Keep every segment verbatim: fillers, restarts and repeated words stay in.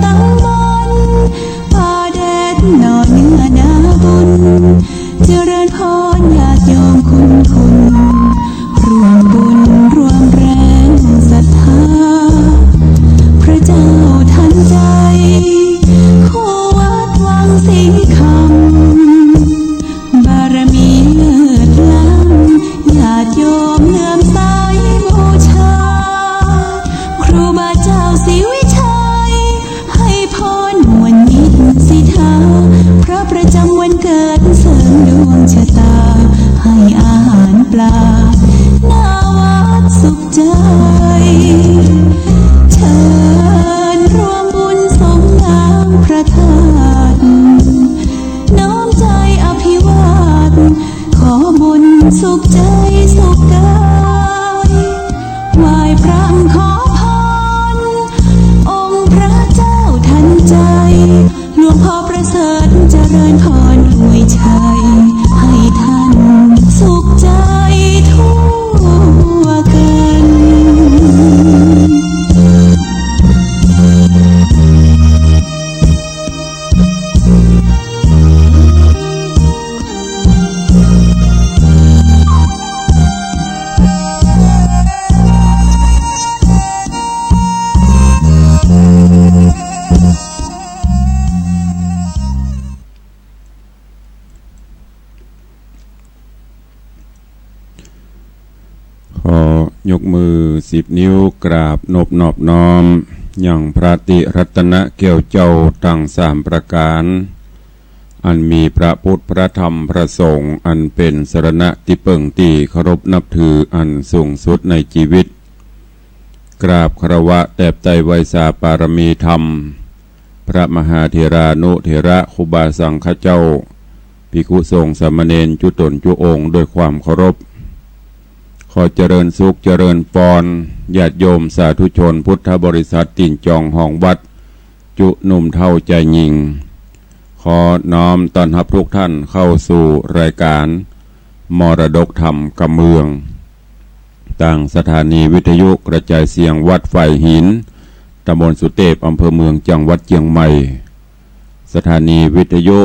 ตั้งมนต์ ป่าแดดหน่อเนื้อนาบุญ เจริญพรญาติโยมคุณคุณ ร่วมบุญร่วมแรงศรัทธา พระเจ้าทันใจ คู่วัดวังสิงห์คำ บารมีเลิศล้ำ ญาติโยมเลื่อมใสบูชา ครูบาเจ้าศรีวิชัย ให้พรมวลมิตรสิทธา พระประจำวันเกิดเสริมดวงชะตา ให้อาหารปลา หน้าวัดสุขใจ เชิญร่วมบุญสงน้ำพระธาตุ น้อมใจอภิวาท ขอบุญสุขใจสุขกาย ไหว้พระขอพร องค์พระเจ้าทันใจ หลวงพ่อประเสริฐเจริญพรอวยชัย ให้ท่านสุขใจทั่วกัน ขอยกมือสิบนิ้วกราบนบนอบน้อม ยังพระติรัตนแก้วเจ้าตังสามประก๋าน อันมีพระพุทธพระธรรมพระสงฆ์ อันเป๋นสรณะตี้เปิ้งตี้เคารพนับถืออันสูงสุดในจีวิต กราบคารวะแตบใต้ไหว้สาปารมีธรรม พระมหาเถรานุเถระครูบาสังฆเจ้า ภิกขุสงฆ์สามเณรจุ๊ต๋นจุ๊องค์ด้วยความเคารพ ขอเจริญสุขเจริญปอน ญาติโยมสาธุชนพุทธบริษัทตี้จองห้องวัด จุ๊หนุ่มเฒ่าจายญิง ขอน้อมต้อนฮับทุกท่านเข้าสู่รายการมรดกธรรมกำเมือง ตางสถานีวิทยุกระจายเสียงวัดฝายหิน ตำบลสุเตพ อำเภอเมือง จังหวัดเจียงใหม่ สถานีวิทยุ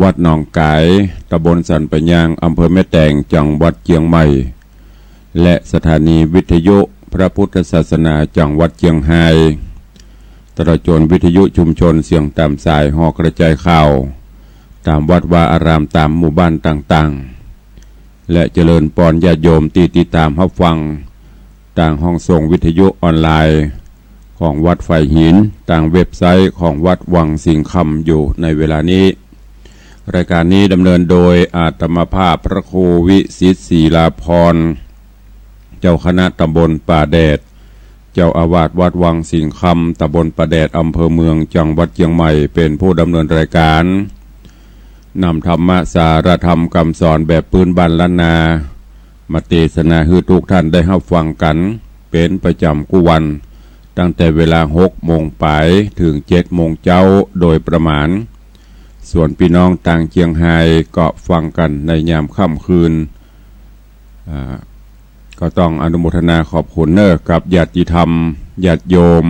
วัดหนองก๋าย ตำบลสันป่ายยาง อำเภอแม่แตง จังหวัดเจียงใหม่ และสถานีวิทยุพระพุทธศาสนา จังหวัดเจียงฮาย ตลอดจ๋นวิทยุชุมชนเสียงต๋ามสายห่อกระจายข่าว ต๋ามวัดวาอาราม ต๋ามหมู่บ้านต่างๆ และเจริญปอนญาติโยมตี้ติดต๋ามฮับฟัง ตางห้องส่งวิทยุออนไลน์ของวัดฝายหิน ตางเว็บไซต์ของวัดวังสิงห์คำอยู่ในเวลานี้ รายการนี้ดำเนินโดยอาตมาภาพพระครูวิสิทธิ์ ศรีลาภรณ์ เจ้าคณะตำบลป่าแดด เจ้าอาวาสวัดวังสิงห์คำ ตำบลป่าแดด อำเภอเมือง จังหวัดเจียงใหม่ เป๋นผู้ดำเนินรายการ นำธรรมะสาระธรรมกำสอนแบบปื้นบ้านล้านนา มาเตสนาหื้อทุกท่านได้ฮับฟังกั๋นเป๋นประจ๋ำกู้วัน ตั้งแต่เวลาหกโมงป๋ายเถิงเจ็ดโมงเจ๊าโดยประมาณ ส่วนปี้น้องตางเจียงฮายก็ฟังกั๋นในยามค่ำคืน อ่า ก็ต้องอนุโมทนาขอบคุณเน่อกับญาติธรรม ญาติโยม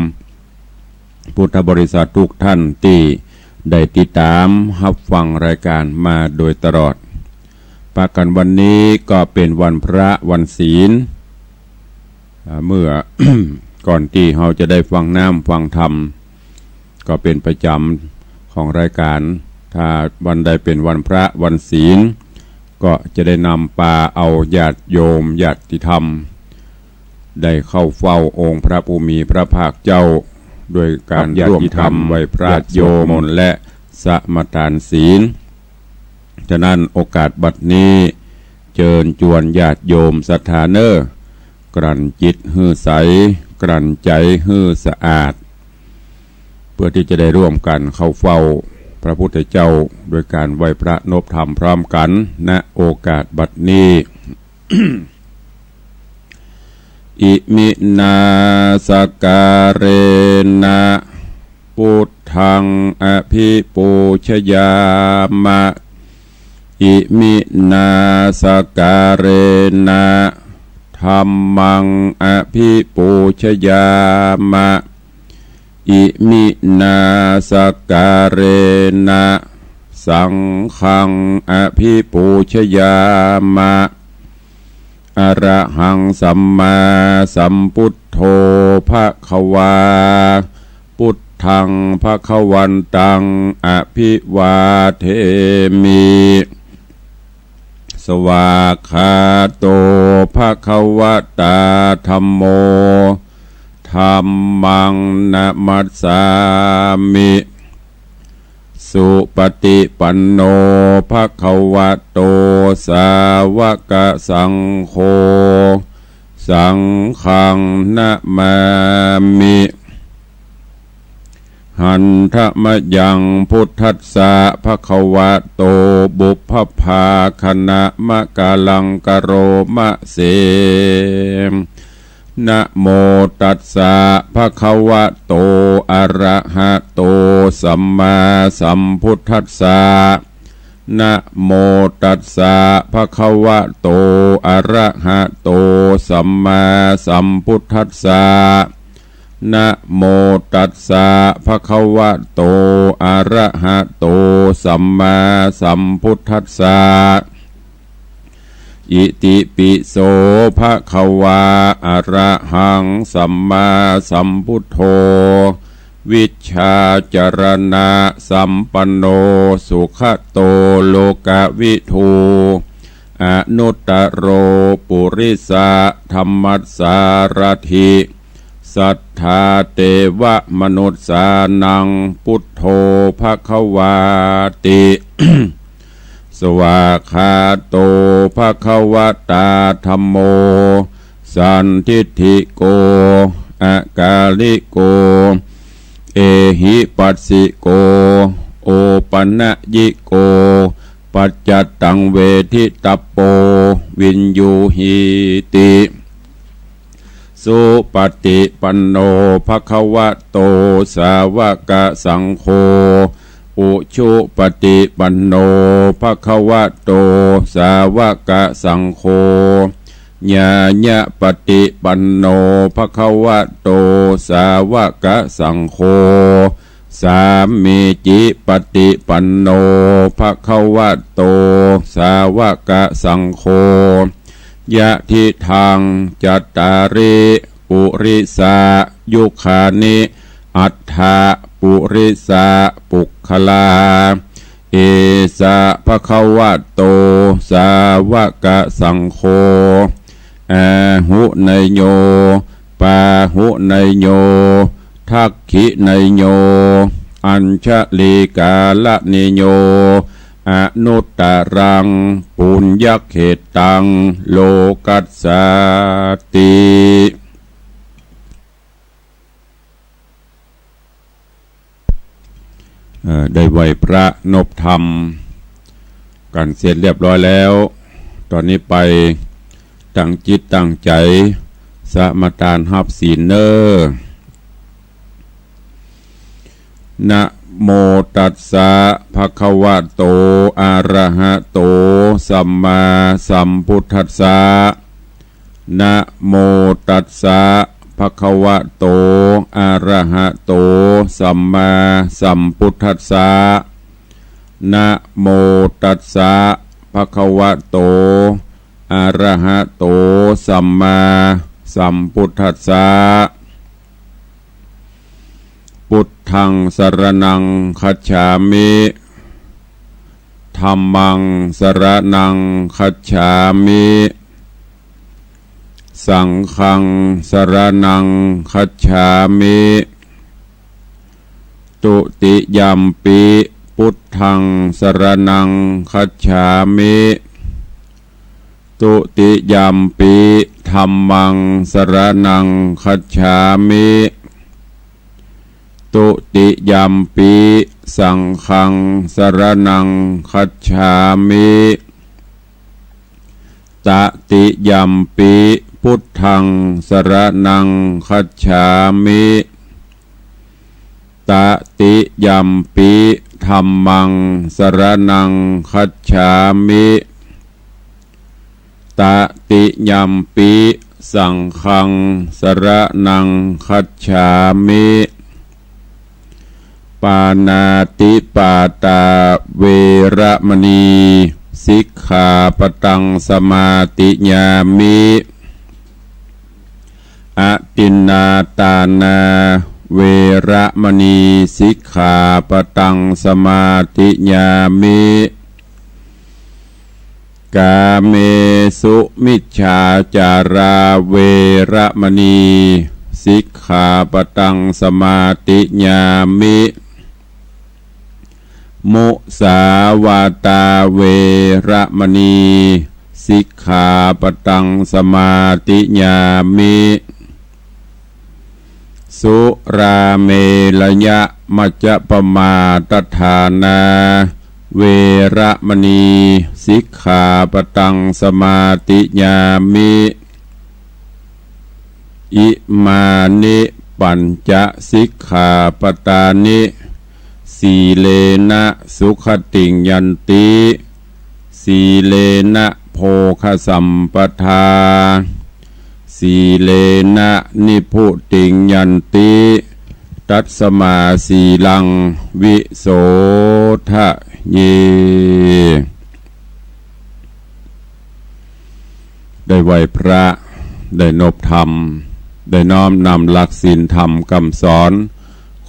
พุทธบริษัททุกท่านตี้ได้ติดต๋ามฮับฟังรายการมาโดยตลอด ปะกั๋นวันนี้ก็เป๋นวันพระวันศีล อ่า เมื่อ ก่อนตี้เฮาจะได้ฟังน้ำฟังธรรม ก็เป๋นประจ๋ำของรายการ ถ้าวันใดเป๋นวันพระวันศีล ก็จะได้นำปาเอาญาติโยมญาติธรรม ได้เข้าเฝ้าองค์พระผู้มีพระภาคเจ้า ด้วยก๋านร่วมกั๋นไหว้พระ ญาติโยม สวดมนต์และสมาทานศีล ฉะนั้นโอกาสบัดนี้ เจิญจวนญาติโยมศรัทธาเน่อ กลั่นจิตหื้อใส กลั่นใจ๋หื้อสะอาด เปื้อตี้จะได้ร่วมกั๋นเข้าเฝ้าพระพุทธเจ้า โดยก๋านไหว้พระนบธรรมพร้อมกั๋น ณ โอกาสบัดนี้ อิมินา สกการะนะ พุทธัง อภิปูชยามะ อิมินา สกการะนะ ธัมมัง อภิปูชยามะ Iminā sakkārena saṅghaṃ abhipūjayāma. Arahaṃ sammāsambuddho bhagavā. Buddhaṃ bhagavantaṃ abhivādemi. Svākkhāto bhagavatā dhammo. Dhammaṃ namassāmi. Supaṭipanno bhagavato sāvakasaṅgho. Saṅghaṃ namāmi. Handa mayaṃ buddhassa bhagavato pubbabhāganamakallaṃ karoma se. Namo tassa bhagavato arahato sammāsambuddhassa. Namo tassa bhagavato arahato sammāsambuddhassa. Namo tassa bhagavato arahato sammāsambuddhassa. Itipi so bhagavā arahaṃ sammāsambuddho vijjācaraṇasampanno sugato lokavidū anuttaro purisadammassārathi satthā devamanussānaṃ buddho bhagavāti. Svākkhāto bhagavatā dhammo sandiṭṭhiko akāliko ehipassiko opanayiko paccattaṃ veditabbo viññūhīti. Supaṭipanno bhagavato sāvakasaṅgho. Ujupaṭipanno bhagavato sāvakasaṅgho. Ñāyapaṭipanno bhagavato sāvakasaṅgho. Sāmīcipaṭipanno bhagavato sāvakasaṅgho. Yadidaṃ cattāri purisayugāni aṭṭha purisapuggalā, esa bhagavato sāvakasaṅgho, āhuneyyo pāhuneyyo dakkhiṇeyyo añjalikaraṇīyo anuttaraṃ puññakkhettaṃ lokassāti. เอ่อ ได้ไหว้พระนบธรรมกั๋นเสร็จเรียบร้อยแล้ว ต๋อนนี้ไปตั้งจิตตั้งใจ๋สมาทานฮับศีลเน่อ Namo tassa bhagavato arahato sammāsambuddhassa. Namo tassa bhagavato arahato sammāsambuddhassa. Namo tassa bhagavato arahato sammāsambuddhassa. Buddhaṃ saraṇaṃ gacchāmi. Dhammaṃ saraṇaṃ gacchāmi. Saṅghaṃ saraṇaṃ gacchāmi. Dutiyampi buddhaṃ saraṇaṃ gacchāmi. Dutiyampi dhammaṃ saraṇaṃ gacchāmi. Dutiyampi saṅghaṃ saraṇaṃ gacchāmi. Tatiyampi buddhaṃ saraṇaṃ gacchāmi. Tatiyampi dhammaṃ saraṇaṃ gacchāmi. Tatiyampi saṅghaṃ saraṇaṃ gacchāmi. ปาณาติปาตาเวระมณี สิกขาปะตังสมาธิยามิ อทินนาทานาเวระมณี สิกขาปะตังสมาธิยามิ กาเมสุมิจฉาจาราเวระมณี สิกขาปะตังสมาธิยามิ มุสาวาตาเวระมณี สิกขาปะตังสมาธิยามิ สุราเมรยะมัจจปมาทฐานาเวระมณี สิกขาปะตังสมาธิยามิ อิมานิปัญจสิกขาปะตานิ สีเลนะสุขติงยันติ สีเลนะโภคสัมปทา สีเลนะนิพพุติงยันติ ตัสมาสีลังวิโสทะเย ได้ไหว้พระ ได้นบธรรม ได้น้อมนำหลักศีลธรรมกำสอน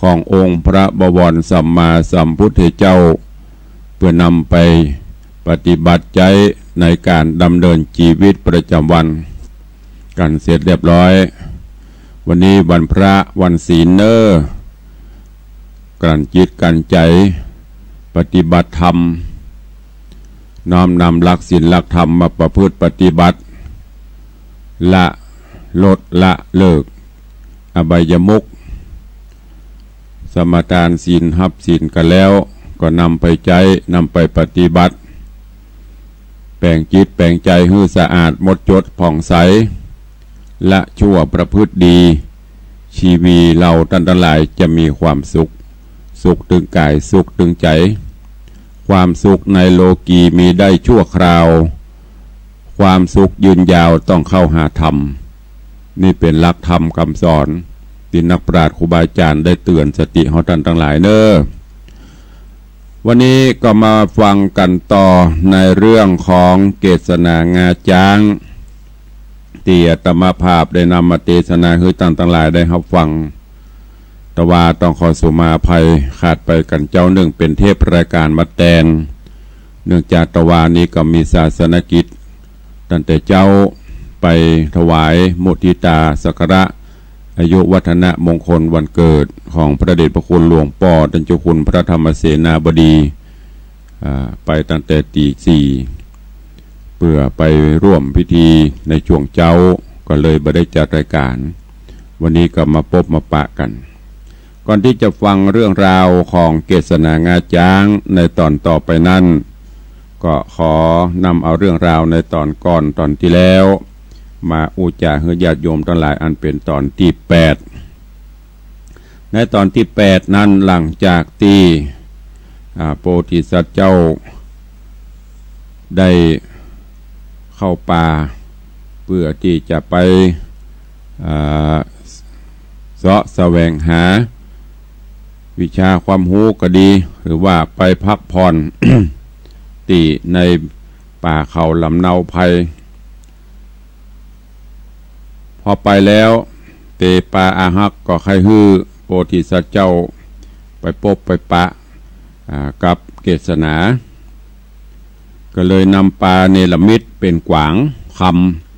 ขององค์พระบวรสัมมาสัมพุทธเจ้า เปื้อนำไปปฏิบัติใจ๊ในก๋านดำเนินจีวิตประจ๋ำวันกั๋นเสร็จเรียบร้อย วันนี้วันพระวันศีลเน่อ กลั่นจิตกลั่นใจ๋ปฏิบัติธรรม น้อมนำหลักศีลหลักธรรมมาประพฤติปฏิบัติ ละลดละเลิก อบายมุข สมาทานศีล ฮับศีลกั๋นแล้ว ก็นำไปใจ๊ นำไปปฏิบัติ แป๋งจิตแป๋งใจ๋หื้อสะอาดหมดจดผ่องใส ละชั่วประพฤติดี ชีวีเราต้านตังหลายจะมีความสุข สุขตึงก๋าย สุขตึงใจ๋ ความสุขในโลกีมีได้ชั่วคราว ความสุขยืนยาวต้องเข้าหาธรรม นี่เป๋นหลักธรรมกำสอนตี้นักปราชญ์ครูบาอาจ๋ารย์ได้เตื๋อนสติเฮาต้านตังหลายเน่อ วันนี้ก็มาฟังกั๋นต่อในเรื่องของเกสนางาจ๊าง ตี้อาตมาภาพได้นำมาเตสนาหื้อต้านตังหลายได้ฮับฟัง แต่ว่าต้องขอสุมาอภัย ขาดไปกั๋นเจ๊านึ่ง เป๋นเทปรายก๋านมาแตน เนื่องจากตะวานี้ก็มีศาสนกิจ ตั้งแต่เจ๊าไปถวายมุทิตาสักการะอายุวัฒนมงคลวันเกิดของพระเดชพระคุณหลวงป้อต้านเจ้าคุณพระธรรมเสนาบดี อ่า ไปตั้งแต่ตี๋สี่ เปื้อไปร่วมพิธีในช่วงเจ๊า ก็เลยบ่ได้จัดรายก๋าน วันนี้ก็มาปบมาปะกั๋น ก่อนตี้จะฟังเรื่องราวของเกสนางาจ๊างในต๋อนต่อไปนั้น ก็ขอนำเอาเรื่องราวในต๋อนก่อนต๋อนตี้แล้ว มาอู้จ๋าหื้อญาติโยมตังหลาย อันเป๋นต๋อนตี้แปด ในต๋อนตี้แปดนั้น หลังจากตี้ อ่า โพธิสัตว์เจ้าได้เข้าป่า เปื้อตี้จะไป อ่า เซาะแสวงหาวิชาความฮู้ก็ดี หรือว่าไปพักผ่อน ตี้ในป่าเขาลำเนาไพร พอไปแล้ว เตปาอาหักก็ใค่หื้อโพธิสัตว์เจ้าไปปบไปปะ อ่า กับเกสนา ก็เลยนำปาเนรมิตเป๋นก๋วางค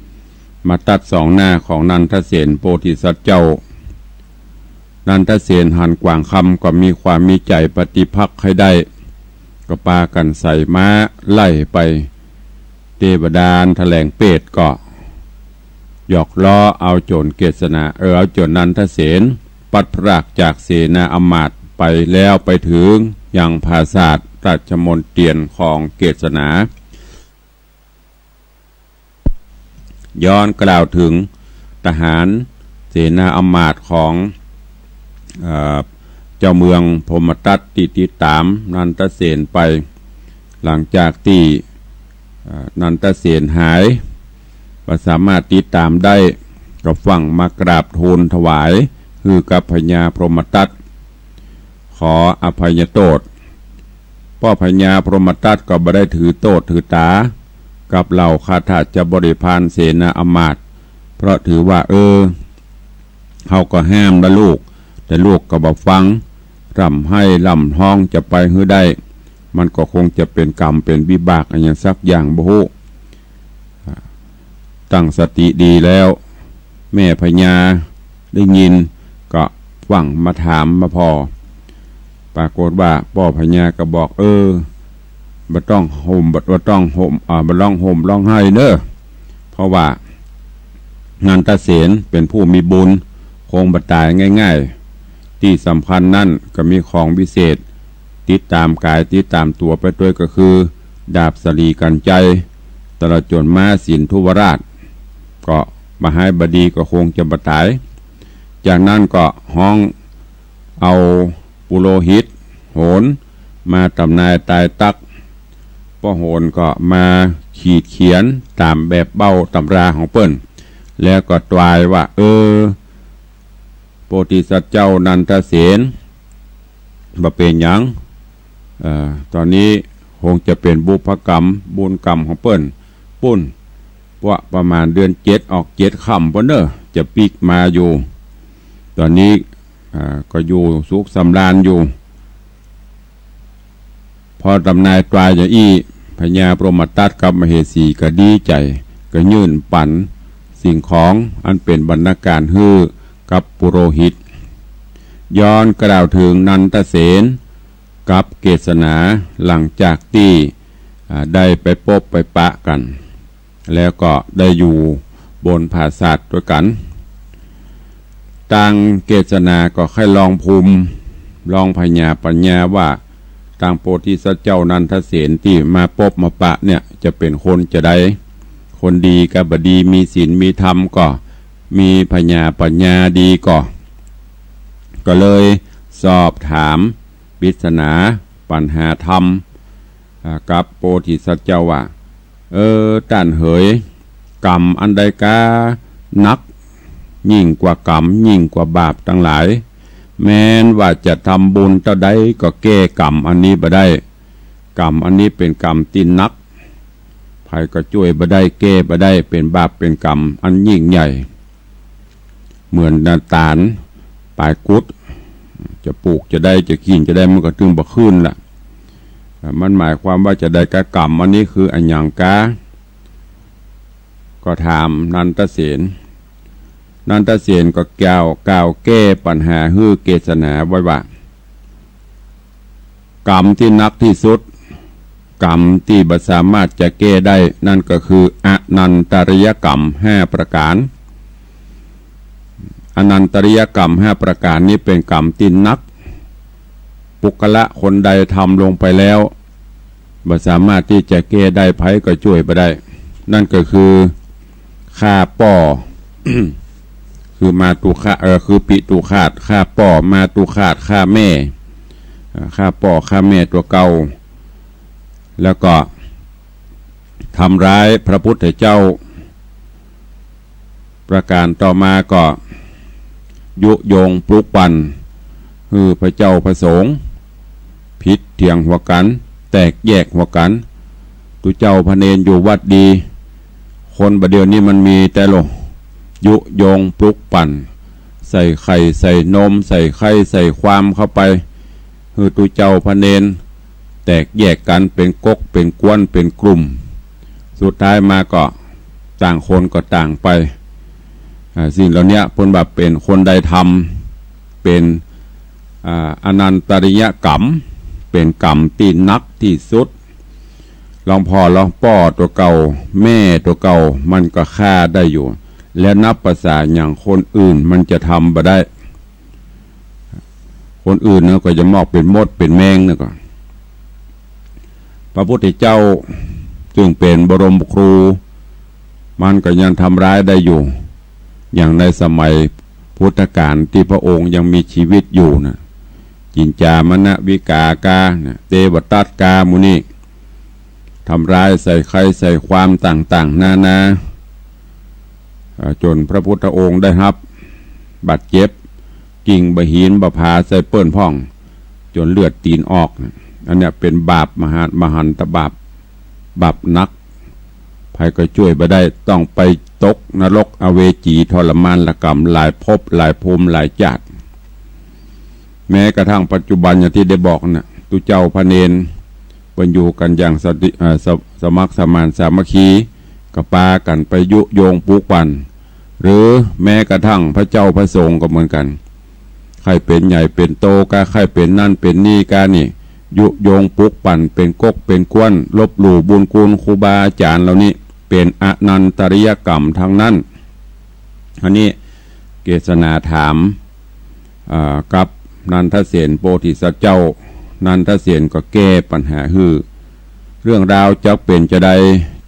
ำมาตัดสองหน้าของนันทเสนโพธิสัตว์เจ้า นันทเสนหันก๋วางคำก็มีความมีใจ๋ปฏิภักษ์ใค่ได้ ก็ปากั๋นใส่ม้าไล่ไป เตวดาอันแถลงเปตก็หยอกล้อเอาจ๋นเกสนา เออ เอาจ๋นนันทเสน พลัดพรากจากเสนาอำมาตย์ไปแล้ว ไปเถิงยังปราสาทราชมณเฑียรของเกสนา ย้อนกล่าวเถิงทหารเสนาอำมาตย์ของ เอ่อ เจ้าเมืองพรหมทัตตี้ติดต๋ามนันทเสนไป หลังจากตี้ เอ่อ นันทเสนหาย บ่สามารถติดต๋ามได้ ก็ฟั่งมากราบทูลถวายหื้อกับพญาพรหมทัต ข ขออภัยโต้ษ ป้อพญาพรหมทัตก็บ่ได้ถือโต้ษถือต๋ากับเหล่าข้าทาสบริพารเสนาอำมาตย์ เพราะถือว่า เออ เฮาก็ห้ามละลูก แต่ลูกก็บ่ฟัง ร่ำไห้ร่ำฮ้องจะไปหื้อได้ มันก็คงจะเป๋นกรรมเป๋นวิบากอะหยังสักอย่างบ่ฮู้ ตั้งสติดีแล้ว แม่พญาได้ยินก็ฟั่งมาถามมาผ่อ ปรากฏว่าป้อพญาก็บอก เออ บ่ต้องห่ม บ่ต้องห่ม อ่า บ่ร้องห่มร้องไห้เน้อ เพราะว่านันทเสนเป๋นผู้มีบุญ คงบ่ต๋ายง่ายๆ ตี้สำคัญนั้นก็มีของวิเศษ ติดต๋ามก๋ายติดต๋ามตั๋วไปตวยก็คือ ดาบสลีกัญไชย ตลอดจ๋นม้าสินธุวราช ก็บ่ฮ้ายบ่ดีก็คงจะบ่ต๋าย จากนั้นก็ฮ้องเอาปุโรหิตโหรมาตำนายตายตั๊ก ป้อโหรก็มาขีดเขียนต๋ามแบบเบ้าตำราของเปิ้น แล้วก็ตวายว่า เออ โพธิสัตว์เจ้านันทเสน บ่เป๋นหยัง เอ่อ ต๋อนนี้คงจะเป๋นบุพกรรม บุญกรรมของเปิ้น ปุ้น ว่าประมาณเดือนเจ็ดออกเจ็ดค่ำปุ้นเน้อ จะปิ๊กมาอยู่ ต๋อนนี้ อ่า ก็อยู่สุขสำราญอยู่ พอตำนายตวายอย่างอี้ พญาพรหมทัตกับมเหสีก็ดีใจ๋ ก็ยื่นปั๋นสิ่งของอันเป๋นบรรณาการหื้อกับปุโรหิต ย้อนกล่าวเถิงนันทเสนกับเกศนา หลังจากตี้ อ่า ได้ไปปบไปปะกั๋น แล้วก็ได้อยู่บนผาสาทตวยกั๋น ตางเกศนาก็ใค่ลองภูมิ ลองผญาปัญญาว่า ตางโพธิสัตว์เจ้านันทเสนตี้มาปบมาปะเนี่ย จะเป๋นคนจาใด คนดีก็บ่ดี มีศีลมีธรรมก็ มีผญาปัญญาดีก็ ก็เลยสอบถามปริศนาปัญหาธรรม อ่า กับโพธิสัตว์เจ้าว่า เออ ต้านเหย กรรมอันใดกานักยิ่งกว่ากรรม ยิ่งกว่าบาปตังหลาย แม้นว่าจะทำบุญเต้าใดก็แก้กรรมอันนี้บ่ได้ กรรมอันนี้เป๋นกรรมตี้นัก ใผก็จ้วยบ่ได้ แก้บ่ได้ เป๋นบาปเป๋นกรรมอันยิ่งใหญ่ เหมือนต๋าลป๋ายกุด จะปลูกจาใด จะกิ๋นจาใด มันก็ตึงบ่ขึ้นละ มันหมายความว่าจาใดกากรรมอันนี้คืออะหยังกา ก็ถามนันทเสน นันทเสนก็กล่าว กล่าวแก้ปัญหาหื้อเกศนาไว้ว่า กรรมตี้นักตี้สุด กรรมตี้บ่สามารถจะแก้ได้ นั่นก็คืออนันตริยกรรมห้าประก๋าน อนันตริยกรรมห้าประก๋านนี้เป๋นกรรมตี้นัก ปุคคละคนใดทำลงไปแล้ว บ่สามารถตี้จะแก้ได้ ใผก็จ้วยบ่ได้ นั่นก็คือ ฆ่าป้อ คือมาตุฆา เอ่อ คือปิตุฆาต ฆ่าป้อ มาตุฆาต ฆ่าแม่ อ่า ฆ่าป้อ ฆ่าแม่ตั๋วเก่า แล้วก็ทำร้ายพระพุทธเจ้า ประก๋านต่อมาก็ยุยงปลุกปั่น หื้อพระเจ้าพระสงฆ์ผิดเถียงหัวกั๋น แตกแยกหัวกั๋น ตุ๊เจ้าพระเณรอยู่วัดดี คนบ่าเดี่ยวนี้มันมีแต่โล ยุยงปลุกปั่น ใส่ไข่ใส่นม ใส่ไข่ใส่ความเข้าไป หื้อตุ๊เจ้าพระเณรแตกแยกกั๋นเป๋นก๊กเป๋นก๊วนเป๋นกลุ่ม สุดท้ายมาก็ต่างคนก็ต่างไป อ่า สิ่งเหล่านี้เปิ้นว่าเป๋นคนใดทำ เป๋น อ่า อนันตริยกรรม เป๋นกรรมตี้นักตี้สุด ลองพ่อลองป้อตั๋วเก่า แม่ตั๋วเก่า มันก็ฆ่าได้อยู่ แล้วนับประสาหยังคนอื่นมันจะทำบ่ได้ คนอื่นเนาะก็จะมอกเป๋นมดเป๋นแมงเนาะก็ พระพุทธเจ้าซึ่งเป๋นบรมครู มันก็ยังทำร้ายได้อยู่ อย่างในสมัยพุทธกาลตี้พระองค์ยังมีชีวิตอยู่น่ะ จินจามณวิกาคาน่ะ เตวทัตคาหมู่นี้ ทำร้ายใส่ไข่ใส่ความต่างๆ นานา อ่า จ๋นพระพุทธองค์ได้ฮับบาดเจ็บ กิ่งบ่าหินบ่าผาใส่เปิ้นพ่อง จนเลือดตี๋นออก อันเนี้ยเป๋นบาปมหา มหันตบาป บาปหนัก ใผก็จ้วยบ่ได้ ต้องไปตกนรกอเวจีทรมานละก๋ำหลายภพหลายภูมิหลายจาติ แม้กระทั่งปัจจุบันอย่างตี้ได้บอกน่ะ ตุ๊เจ้าพระเณรเปิ้นอยู่กั๋นอย่างสติ เอ่อ ส- สมัครสมานสามัคคี ก็ปากั๋นไปยุยงปลุกปั่น หรือแม้กระทั่งพระเจ้าพระสงฆ์ก็เหมือนกั๋น ใค่เป๋นใหญ่เป๋นโตก้า ใค่เป๋นนั่นเป๋นนี่ก้านี่ ยุยงปลุกปั่นเป๋นก๊กเป๋นกวน ลบหลู่บุญคุณครูบาอาจ๋ารย์เหล่านี้ เป๋นอนันตริยกรรมตังนั้น อันนี้เกสนาถาม อ่า กับนันทเสนโพธิสัตว์เจ้า นันทเสนก็แก้ปัญหาหื้อ เรื่องราวจักเป๋นจาใด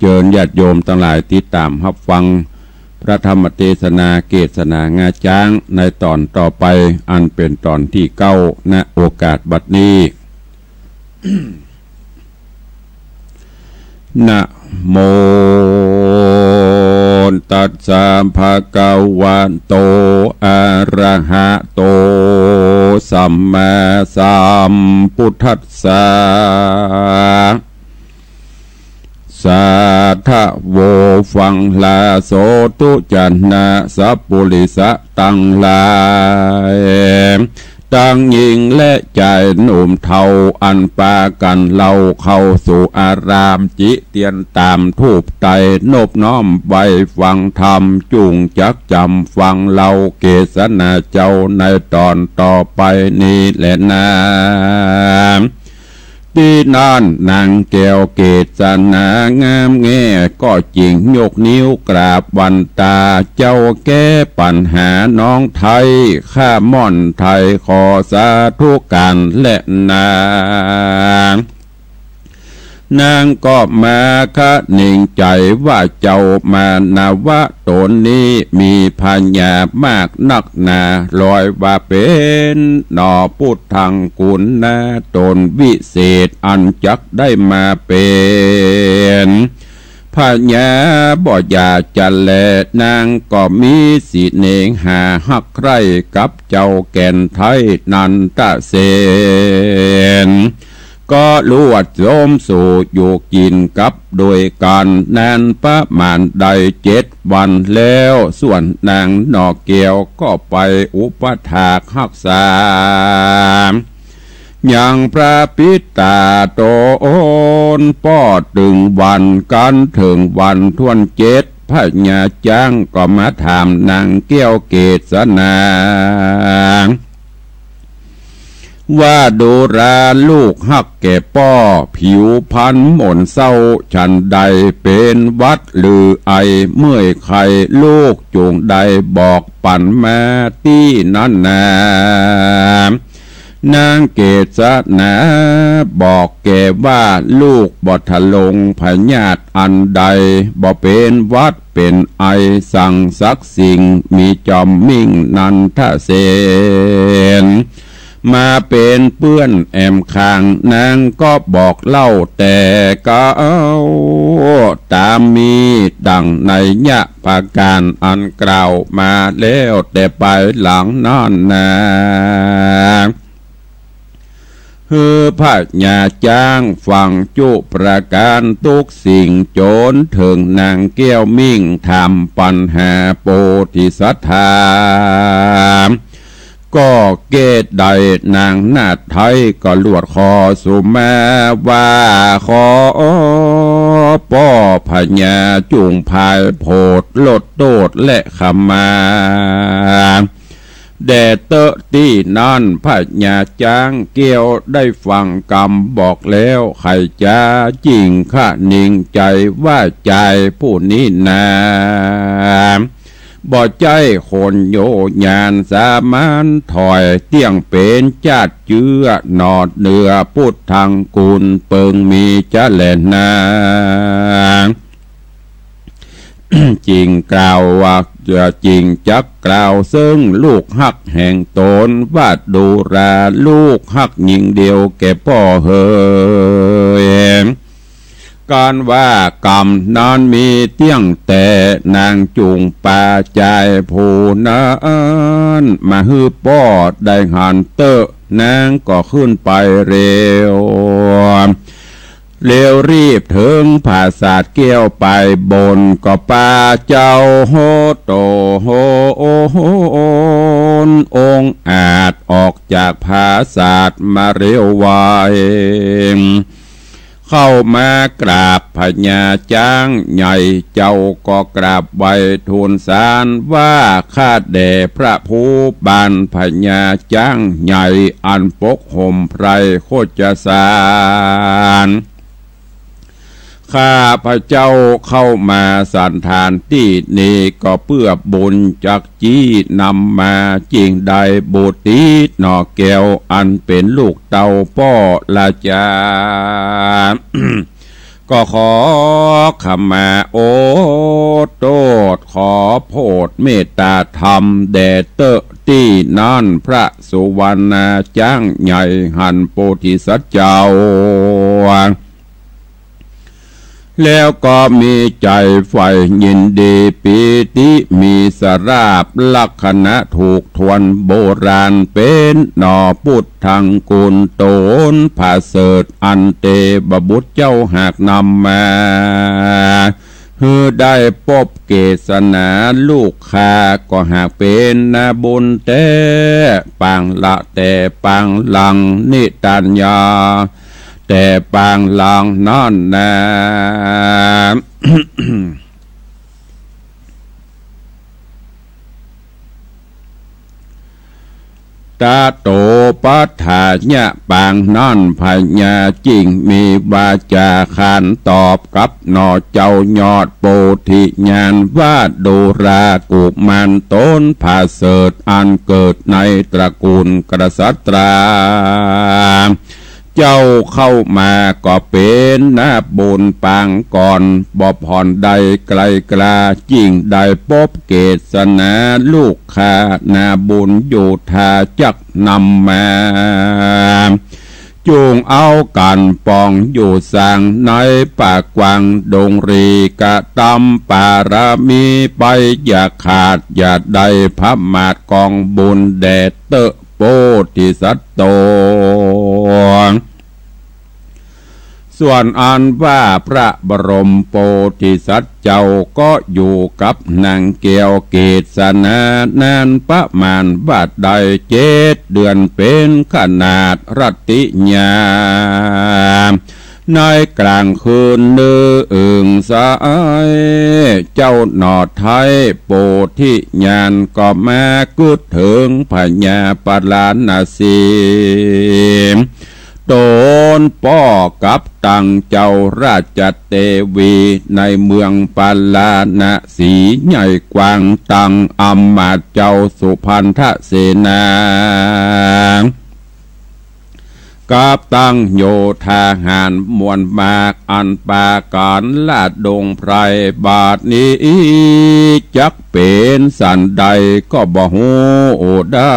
เจิญญาติโยมตังหลายติดต๋ามฮับฟังพระธรรมเตสนาเกสนางาจ๊างในต๋อนต่อไป อันเป๋นต๋อนตี้เก้า ณ โอกาสบัดนี้ นะโมตัสสะ ภะคะวะโต อะระหะโต สัมมาสัมพุทธัสสะ สาธะโว ฟังลาโส ตุ๊จนะสัปปุริสะตังหลาย ตังญิงและจายหนุ่มเฒ่า อันปากั๋นเล่าเข้าสู่อาราม จิเตียนต๋ามธูปไตร นบน้อมไหว้ฟังธรรม จุ่งจักจ๋ำฟังเล่าเกสนาเจ้าในต๋อนต่อไปนี้แลนา ตี้นั้นนางแก้วเกสนางามแง่ก็จึงยกนิ้วกราบวันตา เจ้าแก้ปัญหาน้องไท้ ข้าม่อนไท้ขอสาธุก๋านแลนา นางก็มาคะนิงใจ๋ว่าเจ้ามานวะต๋นนี้มีพญามากนักหนา ลอยว่าเป๋นหนอปุทธังกุณา ต๋นวิเศษอันจักได้มาเป๋น พญาบ่อยากจะแล นางก็มีเสน่หาฮักใคร่กับเจ้าแก่นไท้นันทเสน ก็ลวดโสมสู่อยู่กิ๋นกับโดยกั๋น นานประมาณได้เจ็ดวันแล้ว ส่วนนางหน่อแก้วก็ไปอุปถากฮักษา ยังพระปิตาต๋น ป้อเถิงวันกั๋น เถิงวันถ้วนเจ็ด พญาจ๊างก็มาถามนางแก้วเกสนา ว่าดูราลูกฮักแก่ป้อ ผิวพรรณหม่นเศร้าฉันใด เป๋นหวัดหรือไอเมื่อยไข้ ลูกจุ่งได้บอกปั๋นมาตี้นั้นนา นางเกสนาบอกแก่ว่า ลูกบ่ทะลงพยาธิอันใด บ่เป๋นหวัดเป๋นไอสังสักสิ่ง มีจอมมิ่งนันทเสนมาเป๋นเปื้อนแอมข้าง นางก็บอกเล่าแต่เก๊า ต๋ามมีดั่งนัยยะประก๋านอันกล่าวมาแล้วแต่ปายหลังนั้นนา หื้อพญาจ๊างฟังจุประก๋านตุ๊กสิ่ง จ๋นเถิงนางแก้วมิ่งถามปัญหาโปธิสัตถา ก็แก้ได้นางนาฏไท้ก็ลวดขอสุมาว่า ขอป้อพญาจุ่งผายโผดลดโต้ษและขมา แด่เต๊อะตี้นั้นพญาจ๊างแก้วได้ฟังกำบอกแล้ว ใค่จะจิ่งคะนิงใจ๋ว่าจายผู้นี้นา บ่ใจ้คนโยยานสามัญถ้อย เตี้ยงเป๋นจาติเจื้อหนอดเหนือปุทธังกุลเปิงมีจะแลนา จิ่งกล่าวว่า จิ่งจักกล่าวเซิ่งลูกฮักแห่งต๋นว่า ดูราลูกฮักญิงเดียวแก่ป้อเหย กันว่ากำนั้นมีเตี้ยงแต่ นางจุ่งปาจายผู้นั้น มาหื้อป้อได้หันเต๊อะ นางก็ขึ้นไปเร็ว เร็วรีบเถิงผาสาทแก้วไปบน ก็ปาเจ้าโหโตโหน องอาจออกจากผาสาทมาเร็วไว เข้ามากราบพญาจ๊างใหญ่ เจ้าก็กราบไหว้ทูลสารว่า ข้าแด่พระผู้บานพญาจ๊างใหญ่ อันปกห่มไพรโคจรสาร ข้าพระเจ้าเข้ามาสันฐานตี้นี้ ก็เปื้อบุญจัก จี้นำมา จึงได้บุตรีหน่อแก้ว อันเป๋นลูกเต้าป้อราจา ก็ขอขมาโอโต้ษ ขอโผดเมตตาธรรมแด่เต๊อะ ตี้นั้นพระสุวรรณาจ๊างใหญ่หันโพธิสัตว์เจ้า แล้วก็มีใจ๋ใฝ่ยินดีปีติ มีสราบลักษณะถูกทวนโบราณ เป๋นหน่อปุทธังกุณโตนผาเสริฐ อันเตวบุตรเจ้าหากนำมา หื้อได้ปบเกศนาลูกข้า ก็หากเป๋นนาบุญแต๊ ปางละแต่ปางหลัง นิตัญญา แต่ปางหลังนั้นนา ตะโตปัฏฐายะ ปางนั้นพญาจึงมีวาจาขานตอบกับหน่อเจ้ายอดโพธิญาณว่า ดูรากุมารตนผาเสริฐ อันเกิดในตระกูลกษัตรา เจ้าเข้ามาก็เป๋นนาบุญปางก่อน บ่ผ่อนได้ไกลกลา จึงได้ปบเกศนาลูกข้า นาบุญอยู่ท่าจักนำมา จุ่งเอากั๋นปองอยู่สางในป่ากว้างดงรี กระตำปารมีไปอย่าขาด อย่าได้พมาทกองบุญแด่เต๊อะ โพธิสัตว์ตน ส่วนอันว่าพระบรมโพธิสัตว์เจ้าก็อยู่กับนางแก้วเกศนา นานประมาณว่าได้เจ็ดเดือน เป๋นขนาดรัตติญา ในกลางคืนนึ่งสาย เจ้าหน่อไท้โพธิญาณก็มากึ๊ดเถิงพญาปาราณสี ตนป้อกับตังเจ้าราชเตวี ในเมืองปาราณสีใหญ่กว้าง ตังอำมาตย์เจ้าสุพันธเสนา กับตังโยธาหารมวลมาก อันปากั๋นลาดดงไพร บาดนี้จักเป๋นสันใดก็บ่ฮู้ได้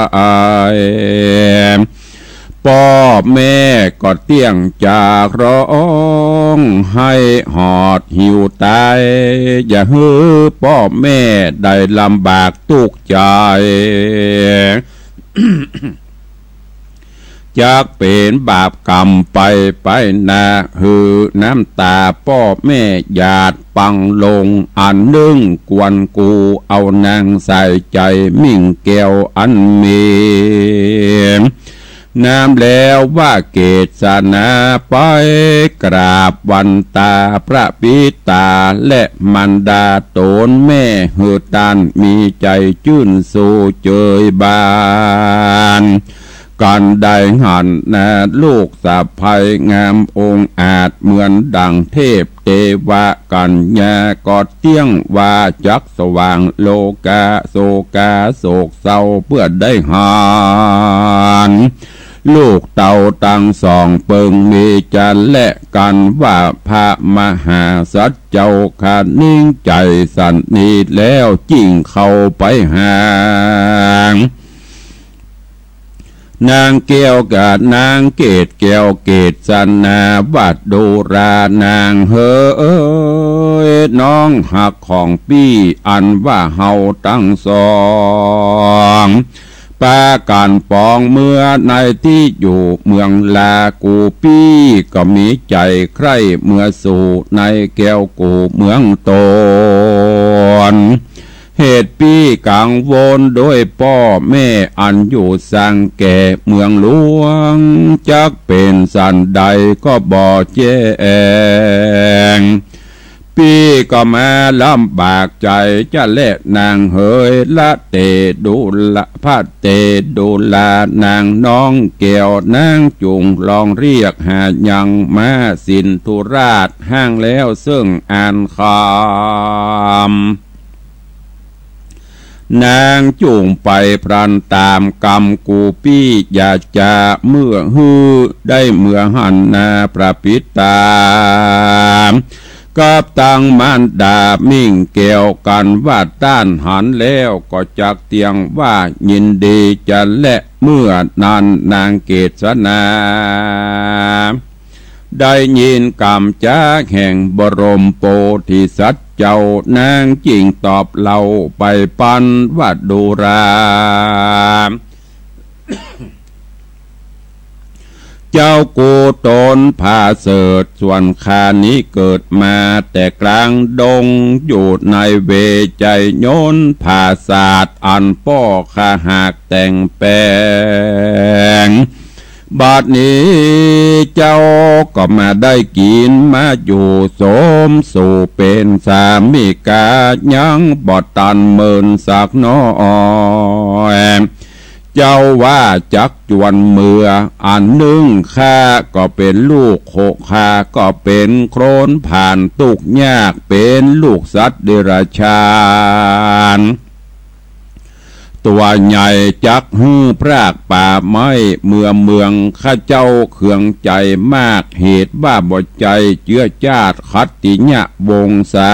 ป้อแม่ก็เตี้ยงจากร้องไห้หอดหิวต๋าย อย่าหื้อป้อแม่ได้ลำบากตุ๊กข์ใจ๋ จักเป๋นบาปกรรมไปไปนา หื้อน้ำต๋าป้อแม่หยาดปังลงอันนึ่ง กวนกูเอานางใส่ใจ๋มิ่งแก้วอันมี นามแล้วว่าเกศนาไปกราบวันตาพระปิต๋าและมารดาต๋นแม่ หื้อต้านมีใจ๋จื้นโศกเจยบาน กั๋นได้หันนาลูกสะใภ้งามองอาจเหมือนดั่งเทพเตวะ กัญญาก็เตี้ยงว่าจักสว่างโลกา โศกาโศกเศร้าเปื้อได้หัน ลูกเต้าตังสองเปิงมีจันและกั๋นว่าพระมหาสัตว์เจ้าคะนิ่งใจ๋สันนี้แล้ว จึ่งเข้าไปหา นางแก้วกับนางเกศแก้วเกศนา ว่าดูรานางเหย น้องฮักของปี้ อันว่าเฮาตังสอง ปากั๋นปองเมือในตี้อยู่เมืองลา กูปี้ก็มีใจ๋ใคร่เมือสู่ในแก้วกูเมืองตน เหตุปี้กังวลด้วยป้อแม่อันอยู่สังแก่เมืองหลวง จักเป๋นสันใดก็บ่แจ้ง ปี้ก็มาลำบากใจ๋จะแลนางเหย ละเตดูละ พระเตดูลานางน้องแก้วนางจุ่งลองเรียกหายังมาสินธุราชห้างแล้วเซิ่งอันคำ นางจุ่งไปพลันต๋ามกำ กูปี้อยากจะเมือหื้อได้เมือหันนาพระปิตา กับตังมารดามิ่งแก้วกั๋นว่าต้านหันแล้วก็จักเตียงว่ายินดีจะแล เมื่อนั้นนางเกศนา ได้ยินกำจ๋าแห่งบรมโพธิสัตว์เจ้า นางจิ่งตอบเล่าไปปันว่าดูรา เจ้ากูต๋นผาเสริฐ ส่วนข้านี้เกิดมาแต่กลางดง อยู่ในเวไชยนผาสาท อันป้อข้าหากแต่งแป๋ง บัดนี้เจ้าก็มาได้กิ๋นมาอยู่สมสู่เป๋นสามิกา ยังบ่ตันเมินสักน้อย เจ้าว่าจักจวนเมือ อันนึ่งข้าก็เป๋นลูกโค ข้าก็เป๋นโคลนผ่านตุ๊กข์ยาก เป๋นลูกสัตว์เดรัจฉาน ตั๋วใหญ่จักหื้อพรากป่าไม้ เมือเมืองข้าเจ้าเคืองใจ๋มาก เหตุว่าบ่ใจ้เจื๊อจาติขัตติยวงศา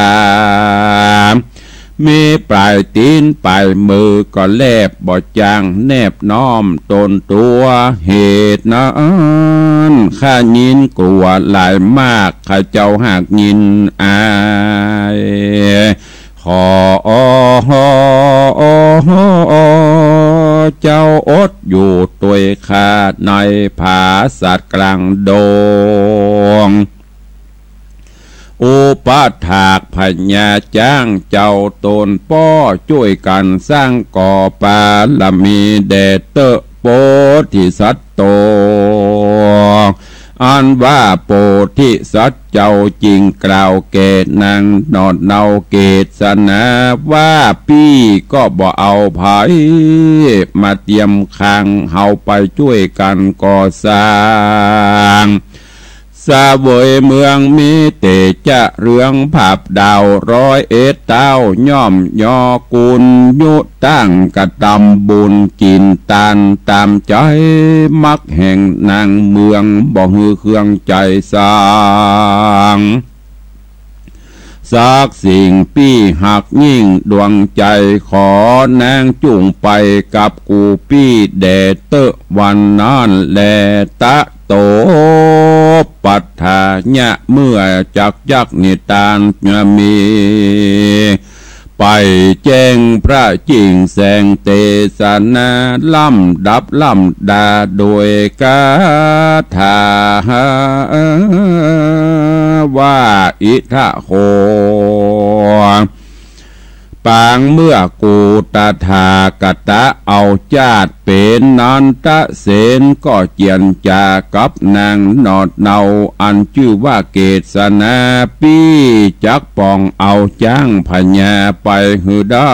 มีป๋ายตี๋นป๋ายมือก็แลบบ่จ้าง แนบน้อมตนตั๋ว เหตุนั้นข้ายินกลัวหลายมาก ข้าเจ้าหากยินอาย ขอเจ้าอดอยู่ตวยข้าในผาสาทกลางดง อุปถากพญาจ๊างเจ้าต๋นป้อจ้วยกั๋นสร้างก่อปารมีแด่เต๊อะ โพธิสัตว์โต อันว่าโพธิสัตว์เจ้าจิ่งกล่าวแก่นางหนอดเนาเกศนาว่า ปี้ก็บ่เอาใผมาเตียมข้าง เฮาไปจ้วยกั๋นก่อสร้าง เสวยเมืองมีเตจะเรืองผาบดาวร้อยเอ็ดเต้า ย่อมยอกุญยุตั้งกระตำบุญกิ๋นตานต๋ามใจ๋ มักแห่งนางเมืองบ่หื้อเคืองใจ๋สัง สักสิ่งปี้ฮักยิ่งดวงใจ๋ ขอนางจุ่งไปกับกูปี้แด่เต๊อะ วันนั้นแล ตะโตปัฏฐายะ เมื่อจักยักษ์นิทานจะมี ไปแจ้งพระจิ่งแสงเตสนา ลำดับลำดาโดยคาถา ว่าอิทะโข ปางเมื่อกูตถาคตะเอาจาติเป๋นนันทเสน ก็เจียรจากับนางหนอดเนาอันจื้อว่าเกศนา ปี้จักปองเอาจ๊างพญาไปหื้อได้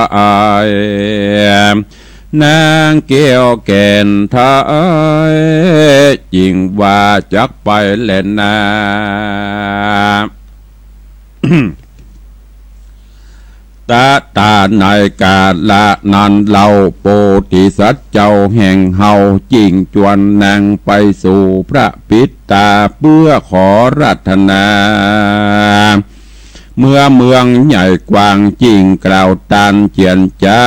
นางแก้วแก่นไทย จิ่งว่าจักไปแลนา ตะตาในกาละนั้นเล่า โพธิสัตว์เจ้าแห่งเฮา จิ่งจวนนางไปสู่พระปิตา เปื้อขอรัตนา เมื่อเมืองใหญ่กว้างจึงกล่าวตานเจียรจา